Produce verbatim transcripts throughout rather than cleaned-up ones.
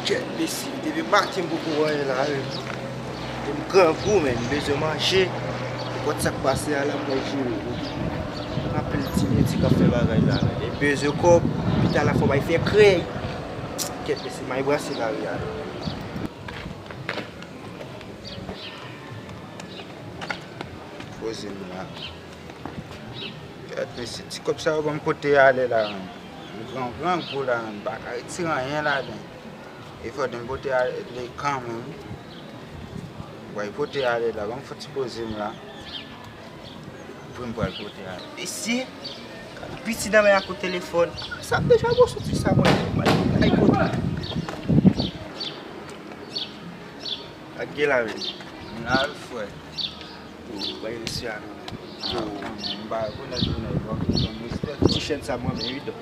Kèt, mesye, depi maten m poko wè anyen la, wi. E m grangou, men, m bezwen manje. Nenpòt sa k pase a la, m wè jere, wi. Gen anpil ti nèg ki ap fè bagay la, men. E m bezwen kòb, pita la fò bay fè krèy. Kèt, mesye, m al brase lari a, wi. Poze m la. Gad, mesye, ti kòb sa yo ban m kote ale la, menm. M gran, grangou la, menm. M pa ka retire anyen ladan. E fò m pote ale kanmenm. Mwen pote ale la, ban m fè ti poze m la. Pou m pral pote ale. Mesye, gade piti nan men ak yon telefòn. Sa deja bon soti sa, mwen. Mwen, ay kote. Ak gen la, menm. M la, frè. Ou bay resi a non. Yo, m pa rekonèt ou nèg, bon, bon respè. Ti chèn sa mwen menm, wi, don.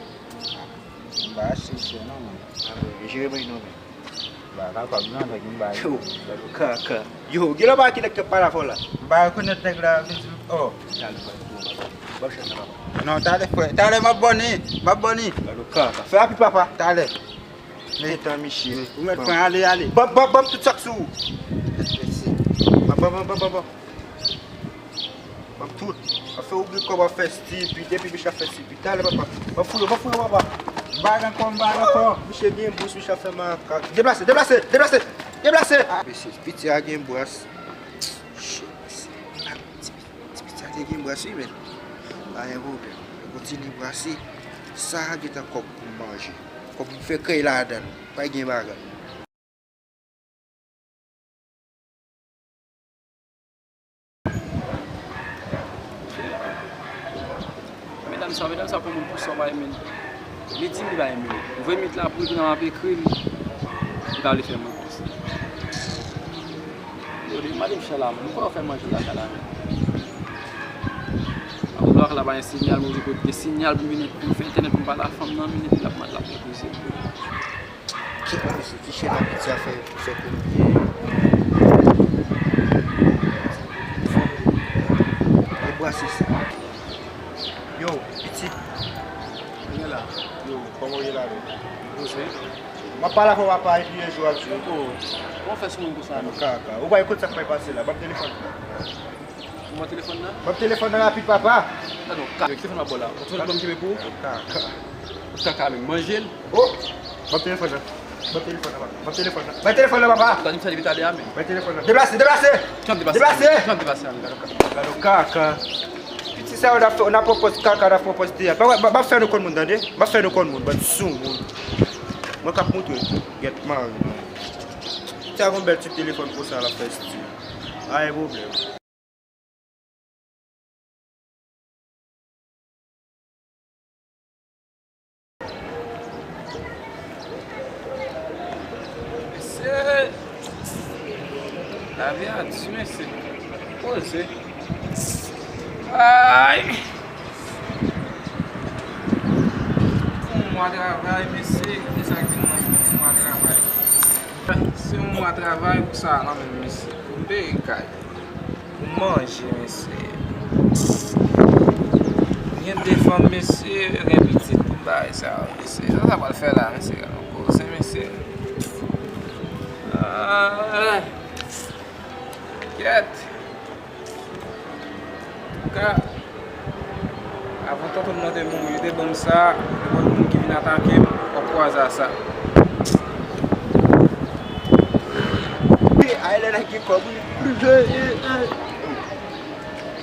M pa achte chèn non, mwen. Ah, bon, jere mwen non, men. M pa kapab non, nèg, m pa. Yo, kaka. Yo, gen lòt bagay ki nèg k ap pale avè w la. M pa rekonèt nèg la, vin di m, oh. Talè, frè. Bon, chèn sa, papa. Non, talè, frè. Talè, m ap boni. M ap boni. Talè, kaka. Fè rapid, papa. Talè. Gentan, misye. Ou mèt pran, ale, ale. Ban, ban, ban m tout sa k sou ou. Mèsi. Ban, ban, ban, ban, ban, ban. Ban m tout. Ap fè ou gen kòb, ap fè stipid, epi misye ap fè stipid. Talè, papa. Ban m fouye, ban m fouye, papa. M pa gen kòb, m pa gen kòb. Misye gen bous, misye ap fè makak. Deplase, deplase, deplase, deplase. Ah, mesye, piti a gen bras. Shit, mesye. Ah, ti, ti piti a te gen bras, wi, men. Pa gen pwoblèm. Yo kontinye brase. Sa a gentan kòb pou m manje. Kòb pou m fè krèy ladan l. Pa gen bagay. Medam sa, medam sa pran moun pou sòt, bay men. Li di m li bay men. Ven minit la pou li vin ap ekri m. Li pa vle fè mwen konsa. Yo, de madanm chala, mwen pa fè manje lakay la. Apre la, la pa gen sinyal, mwen kote gen sinyal pou mwen, pou m fè entènèt pou m pale a fanm nan, minit la, la pou mwen poze. Kèt, mesye, ti chèn a piti a fè, fè kounye. Fanm, e bwase sa. Yo, pitit. Mwen la. Yo, kòman w ye la menm? Poze. M ap pale avè w apa epi yon jou ap jwe. Oh, kòman w fè sou mwen konsa menm? Kaka. Ou pa konn sa k pral pase la. Ban m telefòn. Ou ban telefòn nan? Ban m telefòn nan rapid, papa. Gade yon ka. Yo, ki telefòn m ap ba w la? Ou telefòn m kenbe pou ou? Kaka. Ou kaka menm, manje l. Oh! Ban m telefòn nan. Ban m telefòn nan, papa. Ban m telefòn nan. Ban m telefòn nan, papa. Ou ta di m sa depi talè a menm. Ban m telefòn nan. Deplase, deplase! Kijan m deplase? Deplase! Kijan m deplase a menm? Gade yon ka. Gade yon kaka. Piti sa yo n ap fè, n ap pran pòz kaka, n ap pran pòz teyat. Ban, ban, ban fè nou konn moun, tande? Ban fè nou konn moun, bann soumoun. Mwen k ap montre. Gèt mari. Sa gon bèl ti telefòn konsa l ap fè stil. Pa gen pwoblèm. Mesye! Lavi a di, mesye. Poze. Ay! Yon mwa travay, mesye. Kisa ki nan yon mwa travay? Se yon mwa travay pou sa, non, men, mesye. Pou m peye kay. Pou manje, mesye. Gen de fanm, mesye, gen pitit pou bagay sa yo, mesye. Sa sa pral fè la, mesye? Gade yon koze, mesye. Ah, kèt. Ka, avan tonton m nan te mouri, yo te ban m sa, nenpòt moun ki vin atake m, w ap kwaze a sa. Ay, lè nèg gen kòb, wi.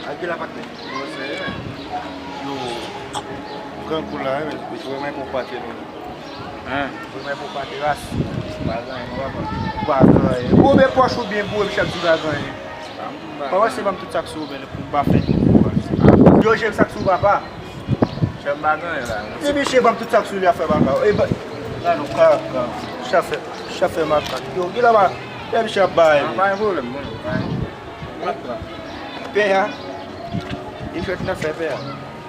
Ak de la patnè. Yo, gran kou la, wi, men, wi, men pou pate nou. Hein? Wi, men pou pate la, si. Pa gen anyen, non, papa. Pa gen anyen. Boube pòch ou byen boube, chèf di pa gen anyen. Pa wè se ban m tout sa k sou ou, men pou m pa fè. Yo, jèm sa k sou ou, papa. Chèf pa gen anyen la, non. Ti biche ban m tout sa k sou li a fè, papa. E ba, la, nou ka, ka. Chèf fè, chèf fè makak. Yo, gen la, pa. Chèf ap bay. Ah, pa gen pwoblèm, bon, pa gen pwoblèm. Pè a. Li jwèt nan fè pè a.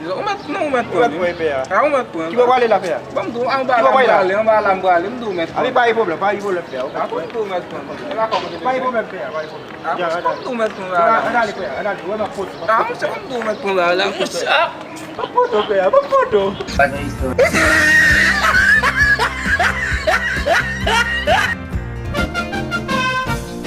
Ou mèt pran, ou mèt pran. Ou mèt pran pè a. Ah, ou mèt pran. Ki bò w prale la pè a? Bon, m tou, anba la m prale, anba la m prale, m tou mèt pran. Abi, pa gen pwoblèm, pa gen pwoblèm pè a. Ou mèt pran. M tou mèt pran. Pa gen pwoblèm pè a, pa gen pwoblèm. Ah, m tou mèt pran la. Ann ale pè a, ann ale. Ou wè m ap pote, m ap pote. Ah, monchè, m tou mèt pran la, la, monchè. M ap pote pè a, m ap pote. Pa gen istwa.